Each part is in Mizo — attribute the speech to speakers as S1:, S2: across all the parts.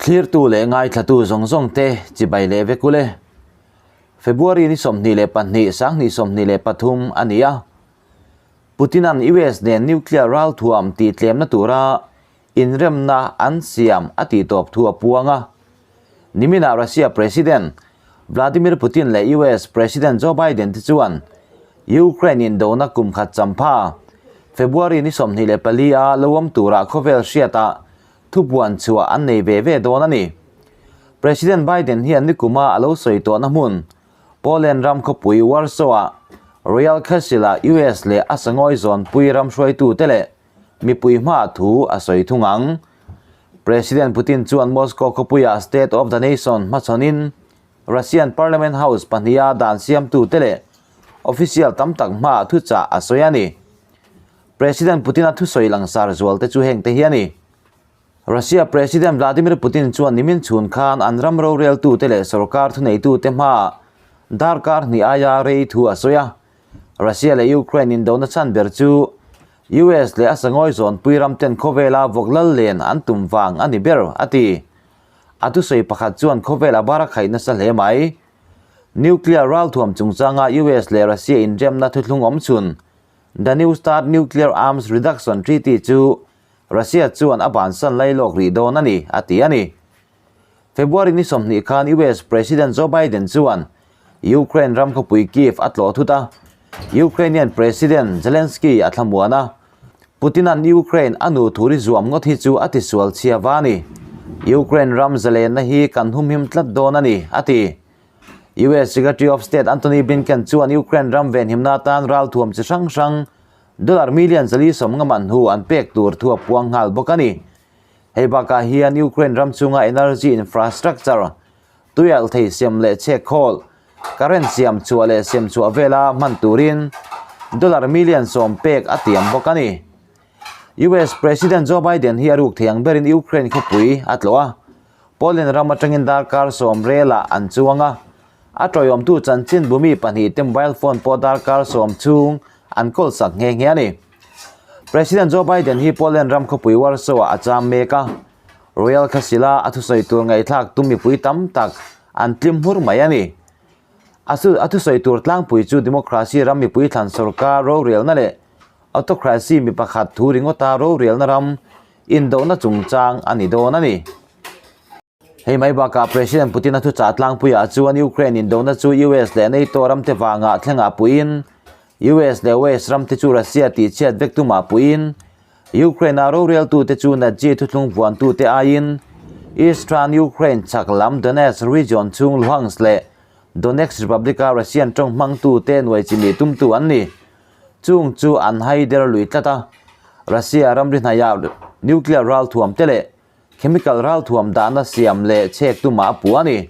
S1: Thlirtu leh ngaithlatu zawng zawng te chibai leh vek ule. February ni 22, 2023 a ni a. Putin-a'n US nen nuclear ralthuam tih tlemna tura inremna an siam a tih tawp thu a puang a. Niminah Russia President Vladimir Putin leh US President Joe Biden te chuan Ukraine indona kum khat champha February ni 24 a lo awm turah khawvel hriatah thupuan chhuah an nei ve ve dawn a ni. President Biden hian nikuma a lo sawi tawhna hmun Poland ram khawpui Warsaw-ah Royal Castle-ah US leh a sangawi zawnpui ram hruaitute leh mipui hmaah thu a sawi thung ang. President Putin chuan Moscow khawpuiah State of the Nation hmachhawnin Russian Parliament House pahniha dan siamtute leh official tam tak hmaah thuchah a sawi a ni. President Putin-a thusawi langsar zualte chu hengte hi a ni. Russia President Vladimir Putin chuan nimin chhun khan an ram roreltute leh sorkar thuneitute hmaah darkar hnih aia rei thu a sawi a. Russia leh Ukraine indona chhan ber chu US leh a sangawi zawnpui ram ten khawvela vawk lal len an tum vang a ni ber, a ti. A thusawi pakhat chuan khawvel a bar a khaih nasa hle mai. Nuclear ralthuam chungchanga US leh Russia inremna thuthlung awm chhun The New Start Nuclear Arms Reduction Treaty chu Russia chuan a bansan lai lawk rih dawn a ni, a ti a ni. February ni 20 khan US President Joe Biden chuan Ukraine ram khawpui Kyiv a tlawh thut a, Ukrainian President Zelensky a thlamuan a, Putin-a'n Ukraine a nu thuri zuam ngawt hi chu a tisual chhia va a ni. Ukraine ram zalenna hi kan humhim tlat dawn a ni, a ti. US Secretary of State Antony Blinken chuan Ukraine ram venhimna atan ralthuam chi hrang hrang dollar million 450 man hu an pek tur thu a puang nghal bawk a ni. Hei bakah hian Ukraine ram chunga energy infrastructure, tuialh thei siam leh chhek khawl, current siam chhuah leh siam chhuah vela hman turin dollar million 10 pek a tiam bawk a ni. US President Joe Biden hi a ruk thei ang berin Ukraine khawpui a tlawh a, Poland ram atangin darkar 10 relah an chuang a, a tawiawmtu chanchin bumi pahnih te mobile phone pawh darkar 10 chhung an kawl sak nghe nghe a ni. President Joe Biden hi Poland ram khawpui Warsaw-ah a cham mek a, Royal Castle-a a thusawi tur ngaihthlak tum mipui tam tak an tlim hmur mai a ni. A thusawi tur tlangpui chu democracy ram mipui thlan sorkar rorelna leh autocracy mi pakhat thu ringawta rorelna ram indona chungchang a ni dawn a ni. Hei mai bakah President Putin-a thuchah tlangpuiah chuan Ukraine indona chu US leh NATO ramte vangah thlengah puiin, US leh West ramte chu Russia tihchhiat vek tumah puiin, Ukraine-a roreltute chu Nazi thuthlung vuantute aiin Eastern Ukraine chhak lam Donetsk region chhung Luhansk leh Donetsk Republic-a Russian tawng hmangtute nuai chimih tumtu an ni. Chung chu an haider lui tlat a, Russia ramri hnaiah nuclear ralthuam te leh Chemical ralthuam dahna siam leh chhek tumah a puh a ni.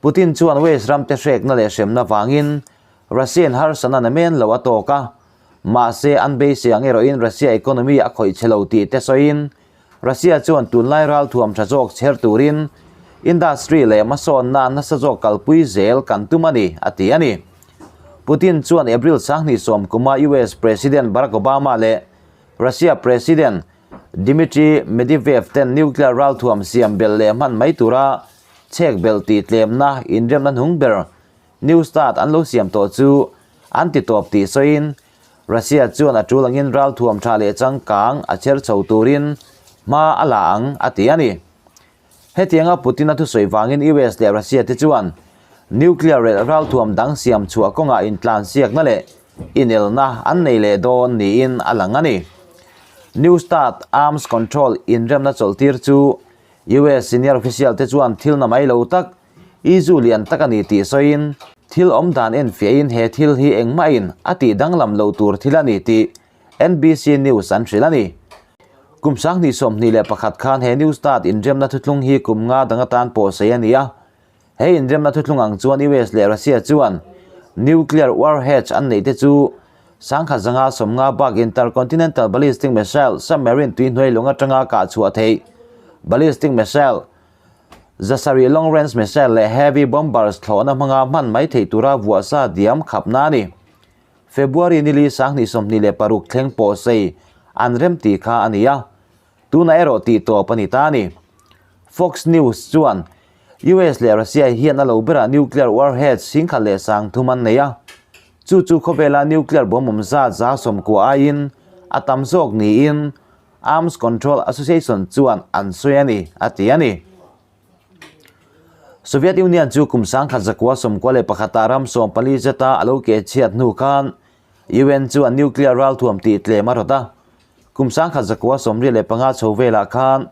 S1: Putin chuan West ramte hrekna leh hremna vangin Russian harsatna na men lo a tawk a, mahse an beisei ang erawhin Russia economy a khawih chhe lo tih te sawiin Russia chuan tunlai ralthuam tha zawk chher turin industry leh hmasawnna nasa zawk kalpui zel kan tum a ni, a ti a ni. Putin chuan April 20 kuma US President Barack Obama leh Russia President Dmitry Medvedev ten nuclear ralthuam siam belh leh hman mai tura chhek belh tih tlemna inremna hnung ber New Start an lo siam tawh chu an ti tawp tih sawiin Russia chuan a tul angin ralthuam tha leh changkang a chher chho turin hma a la ang a ti a ni. Hetianga Putin-a thusawi vangin US leh Russia te chuan nuclear relh ralthuam dang siam chhuah kawngah intlansiakna leh inelna an nei leh dawn niin a lang a ni. New Start Arms Control inremna chawlhtir chu US senior official te chuan thil na mai lo tak, izu lian tak a ni tih sawiin, thil awm dan enfiahin he thil hi engmahin a tih danglam lo tur thil a ni tih NBC News an hrilh a ni. Kum 2021 khan he New Start inremna thuthlung hi kum nga dang atan pawhsei a ni a. He inremna thuthlung ang chuan US leh Russia chuan nuclear warheads an neih te chu 1550 bak intercontinental ballistic missile submarine tuihnuai lung atanga kah chhuah theih ballistic missile 700 long range missile leh heavy bombers thlawhna hmanga hman mai theih tura vuahsa diam khapna a ni. February nili 2026 thleng pawhsei an rem tih kha a ni a, tunah erawh tih tawp a ni ta a ni. Fox News chuan US leh Russia hian a lo berah nuclear warheads 10,030 an nei a, chu chu khawvela nuclear bomb awm zat 90% aiin a tam zawk niin Arms Control Association chuan an sawi a ni, a ti a ni. Soviet Union chu kum 1991 ram 14 zeta a lo keh chhiat hnu khan UN chuan nuclear ralthuam tih tlem a rawt a. Kum 1975 chho velah khan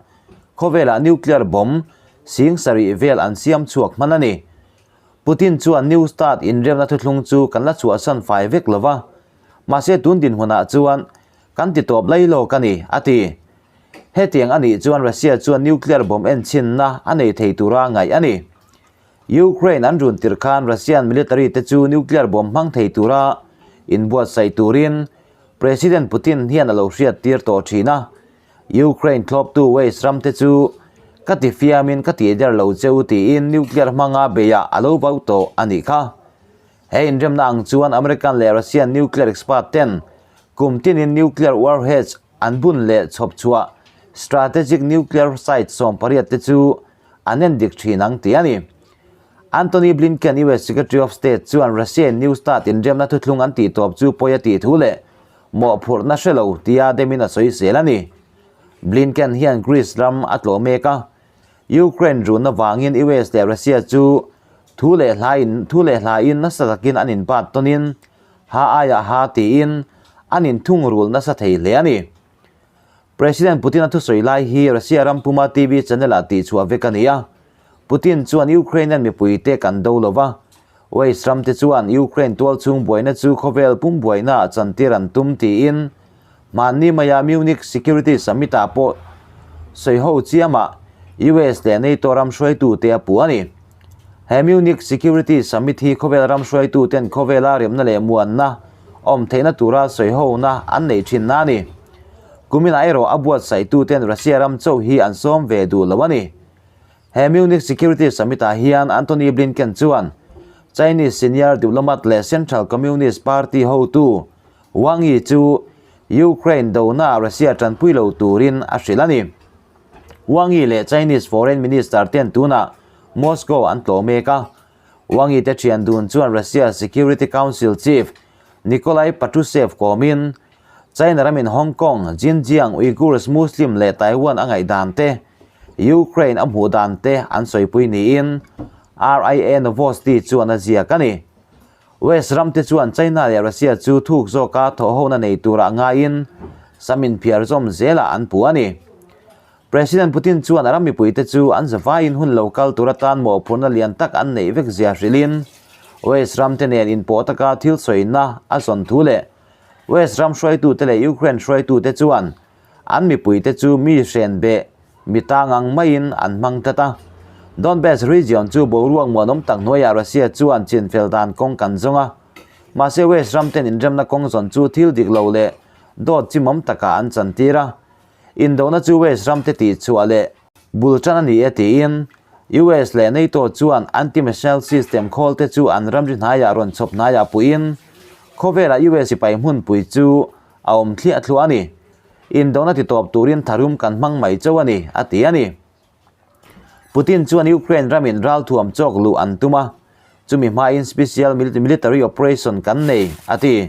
S1: khawvelah nuclear bomb 7,000 vel an siam chhuak hman a ni. Putin chuan New Start inremna thuthlung chu kan la chhuahsan fai vek lo va, mahse tun dinhmunah chuan kan ti tawp lai lawk a ni, a ti. Hetiang a nih chuan Russia chuan nuclear bomb enchinna a nei thei tura ngaih a ni. Ukraine an run tirh khan Russian military te chu nuclear bomb hmang thei tura inbuatsaih turin President Putin hian a lo hriat tir tawh thin a. Ukraine thlawptu West ram te chu ka ti fiamin ka tih der lo che u tiin nuclear hmanga beiah a lo vau tawh a nih kha. He inremna ang chuan American leh Russian nuclear expert ten kum tinin nuclear warheads an bun leh chhawp chhuah strategic nuclear site 18 te chu an en dik thin ang tih a ni. Antony Blinken, US Secretary of State chuan Russia in New Start inremna thuthlung an tih tawp chu pawi a tih thu leh mawhphurhna hre lo tia demin a sawi zel a ni. Blinken hian Greece ram a tlawh mek a, Ukraine run avangin US leh Russia chu thu leh hla in thu leh hla in nasa takin an inbat tawnin ha aiah ha tiin an inthungrul nasa thei hle a ni. President Putin-a thusawi lai hi Russia ram puma TV channel-ah tihchhuah vek a ni a. Putin chuan Ukrainian mipuite kan do lo va, West ramte chuan Ukraine tualchhung buaina chu khawvel pum buainaah chantir an tum tiin hmanni maia Munich Security Summit-ah pawh sawiho chiamah US leh NATO ram hruaitute a puh a ni. He Munich Security Summit hi khawvel ram hruaituten khawvela remna leh muanna awm theihna tura sawihona an neih thinna a ni. Kuminah erawh a buatsaihtuten Russia ram chauh hi an sawm ve duh lo a ni. He Munich Security Summit-ah hian Antony Blinken chuan Chinese senior diplomat leh Central Communist Party hotu Wang Yi chu Ukraine donaah Russia tanpui lo turin a hrilh a ni. Wang Yi leh Chinese Foreign Minister ten tunah Moscow an tlawh mek a. Wang Yi te thian dun chuan Russia Security Council Chief Nikolai Patrushev kawmin China ramin Hong Kong, Xinjiang, Uyghurs, Muslim leh Taiwan a ngaihdan te, Ukraine a hmuh dan te an sawipui niin RIA Novosti chuan a ziak a ni. West ram te chuan China leh Russia chu thuk zawka thawhhona nei turah ngaiin sam inphiar zawm zelah an puh a ni. President Putin chuan a ram mipuite chu an zavaiin hun lo kal tur atan mawhphurhna lian tak an neih vek zia hrilhin West ram te nen inpawh taka thil sawina a zawn thu leh West ram hruaitute leh Ukraine hruaitute chuan an mipuite chu mi hren beh mi tang ang maiin an hmang tlat a. Donbas region chu boruak muanawm tak hnuaiah Russia chuan chinfel dan kawng kan zawng a. Mahse West ram ten inremna kawng zawn chu thil dik lo leh dawt chimawm takah an chantir a. Indona chu West ram te tihchhuah leh bul tan a ni e tiin US leh NATO chuan anti-missile system khawl te chu an ramri hnaiah rawn chhawp hnaiah puiin khawvelah US sipai hmunpui chu a awm thliah thluah a ni. Indona titawp turin tharum kan hmang mai chauh a ni, a ti a ni. Putin chuan Ukraine ramin ralthuam chawk luh an tum a, chumi hmain special military operation kan nei, a ti.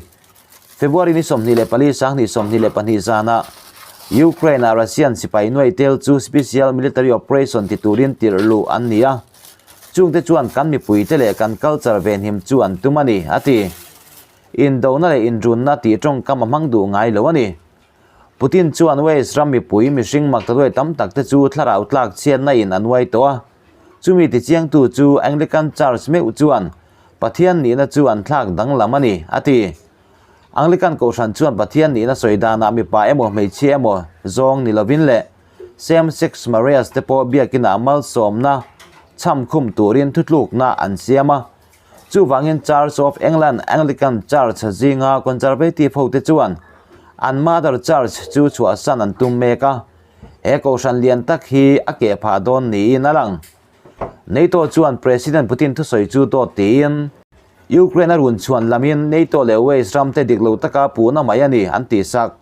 S1: February ni 24 2022 zanah Ukraine-ah Russian sipai nuai tel chu special military operation ti turin tirh luh an ni a, chungte chuan kan mipuite leh kan culture venhim chu an tum a ni, a ti. Indona leh inrunna tih tawngkam a hmang duh ngai lo a ni. Putin chuan West ram mipui mihring maktaduai tam tak te chu thlarau tlak chhiatna in a nuai tawh a. Chumi tichiangtu chu Anglican Church meuh chuan Pathian nihna chu an thlak danglam a ni, a ti. Anglican kohhran chuan Pathian nihna sawi danah mipa emaw hmeichhia emaw zawng ni lovin leh same-sex marriage te pawh biakinah malsawmna chham khum turin thutlukna an siam a. Chuvangin Church of England Anglican Church zinga Conservative hote chuan an Mother Church chu chhuahsan an tum mek a, he kohhran lian tak hi a keh phah dawn niin a lang. NATO chuan President Putin thusawi chu dawt tiin, Ukraine a run chhuan lamin NATO leh West ramte dik lo taka puhna mai a ni an tihsak.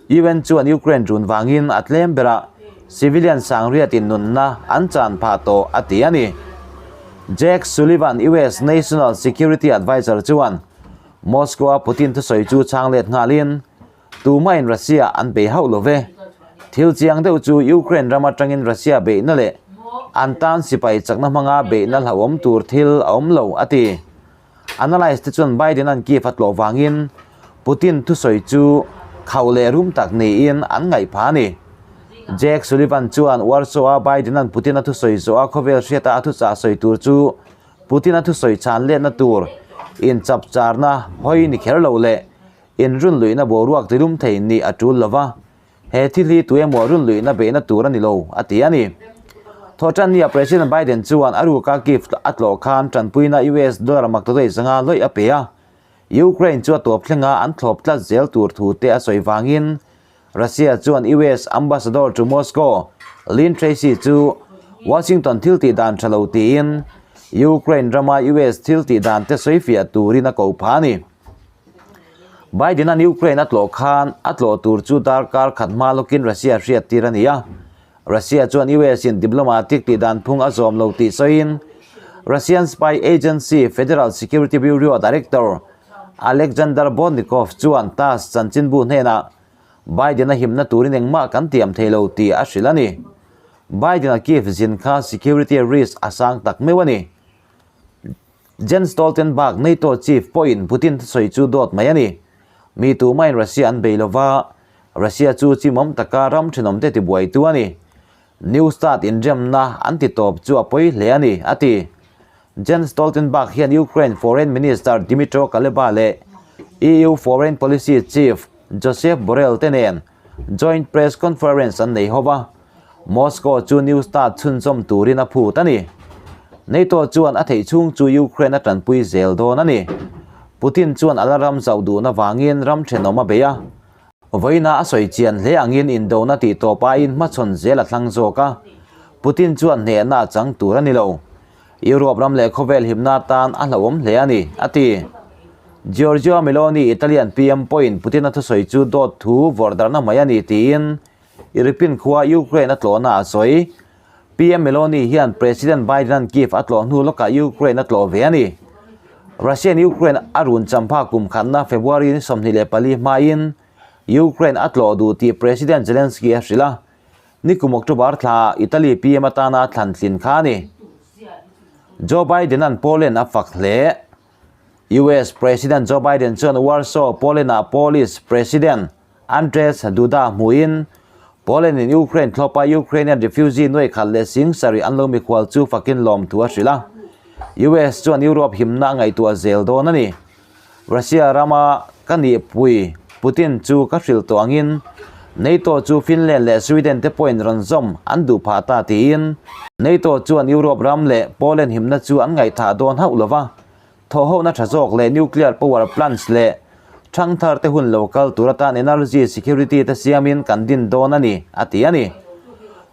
S1: UN chuan Ukraine run vangin a tlem berah Civilian sangriatin nunna an chan phah tawh a ti a ni. Jake Sullivan, US National Security Adviser chuan Moscow-a Putin thusawi chu chhang let nghalin, Tumahin Russia an bei hauh lo ve. Thil chiang deuh chu Ukraine ram atangin Russia beihna leh an tan sipai chakna hmanga beihna hlauhawm tur thil a awm lo, a ti. Analyst te chuan Biden-a'n Kyiv a tlawh vangin Putin thusawi chu khauh leh rum tak niin an ngaih phah a ni. Jake Sullivan chuan Warsaw-a Biden-a'n Putin-a thusawi zawha khawvel hriata a thuchah sawi tur chu Putin-a thusawi chhan letna tur inchapcharna hawi ni kher lo leh inrunluihna boruak tilum thei nih a tul lova. He thil hi tuemaw runluihna beihna tur a ni lo, a ti a ni. Thawhtannia President Biden chuan a ruka Kyiv a tlawh khan tanpuina US dollar maktaduai zanga lawih a pe a. Ukraine chu a tawp thlenga an thlawp tlat zel tur thu te a sawi vangin Russia chuan US Ambassador to Moscow Lynn Tracy chu Washington thil tih dan tha lo tiin Ukraine rama US thil tih dan te sawifiah turin a ko phah a ni. Biden-a'n Ukraine a tlawh khan a tlawh tur chu darkar khat hma lawkin Russia hriat tir a ni a. Russia chuan US-in diplomatic tih dan phung a zawm lo tih sawiin Russian spy agency Federal Security Bureau director Alexander Bortnikov chuan TASS chanchinbu hnenah Biden-a himna turin engmah kan tiam thei lo tih a hrilh a ni. Biden-a Kyiv zin kha security risk a sang tak meuh a ni. Jens Stoltenberg, NATO chief pawhin Putin thusawi chu dawt mai a ni. Mi tumahin Russia an bei lova, Russia chu chimawm taka ram thenawmte tibuaitu a ni. New Start inremna an ti tawp chu a pawi hle a ni, a ti. Jens Stoltenberg hian Ukraine Foreign Minister Dmytro Kuleba leh EU Foreign Policy chief Josep Borrell te nen Joint Press Conference an nei ho va, Moscow chu New Start chhunzawm turin a phut a ni. NATO chuan a theih chhung chu Ukraine a tanpui zel dawn a ni. Putin chuan a la ram zauh duhna vangin ram thenawm a bei a. Vawiina a sawi chian hle angin indona tih tawp aiin hmachhawn zel a thlang zawk a. Putin chuan hnehna a chang tur a ni lo. Europe ram leh khawvel himna atan a hlauhawm hle a ni, a ti. Giorgia Meloni, Italian PM pawhin Putin-a thusawi chu dawt thu vawrhdarhna mai a ni tiin Irpin khua Ukraine a tlawhna a sawi. PM Meloni hian President Biden-a'n Kyiv a tlawh hnu lawkah Ukraine a tlawh ve a ni. Russia-in Ukraine a run champha kum khatna February ni 24 hmain Ukraine a tlawh duh tih President Zelensky a hrilh a. Nikum October thla Italy PM atana thlan tlin kha a ni. Joe Biden-a'n Poland a fak hle. US President Joe Biden chuan Warsaw, Poland-ah Polish President Andrzej Duda hmuhin Poland-in Ukraine thlawpa Ukrainian refugee nuai khat leh sing sarih an lo mikhual chu fakin lawmthu a hrilh a. US chuan Europe himna a ngaihtuah zel dawn a ni. Russia rama ka nihpui Putin chu ka hrilh tawh angin NATO chu Finland leh Sweden te pawhin rawn zawm an duh phah ta tiin NATO chuan Europe ram leh Poland himna chu an ngaihthah dawn hauh lo va, thawhhohna tha zawk leh nuclear power plants leh thangthar te hun lo kal tur atan energy security te siamin kan din dawn a ni, a ti a ni.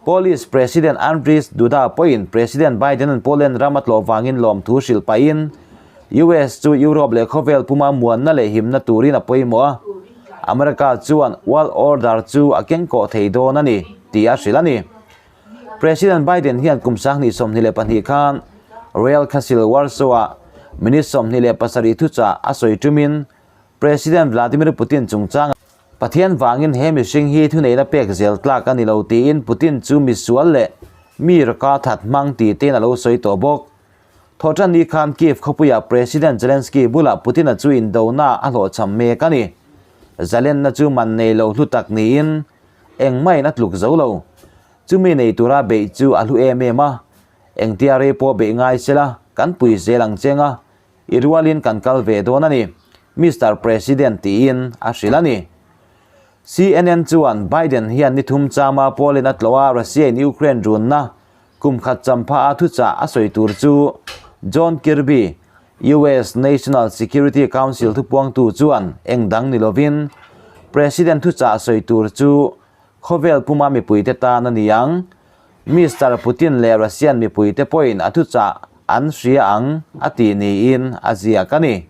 S1: Polish President Andrzej Duda pawhin President Biden-a'n Poland ram a tlawh vangin lawmthu hrilh pahin US chu Europe leh khawvel puma muanna leh himna turin a pawimawh a, America chuan world order chu a kengkawh thei dawn a ni, tih a hrilh a ni. President Biden hian kum 2022 khan Royal Castle Warsaw-ah minute 27 thuchah a sawi tumin President Vladimir Putin chungchanga Pathian vangin he mihring hi thuneihna pek zel tlak a ni lo tiin Putin chu misual leh mi raka that hmang tih tein a lo sawi tawh bawk. Thawhṭan ni khan Kyiv khawpuiah President Zelensky bulah Putin-a chu indona a hlawhchham mek a ni. Zalenna chu man nei lo hlu tak niin engmahin a tluk zo lo. Chumi nei tura beih chu a hlu em em a, engtia rei pawh beih ngai sela kan pui zel ang cheng a, i rualin kan kal ve dawn a ni, Mister President tiin a hrilh a ni. CNN chuan Biden hian ni thum chama Poland a tlawh a, Russia-in Ukraine runna Kum khat champha a thuchah a sawi tur chu John Kirby, US National Security Council thupuangtu chuan eng dang ni lovin President thuchah sawi tur chu khawvel puma mipuite tan a ni ang. Mister Putin leh Russian mipuite pawhin a thuchah an hria ang a ti niin a ziak a ni.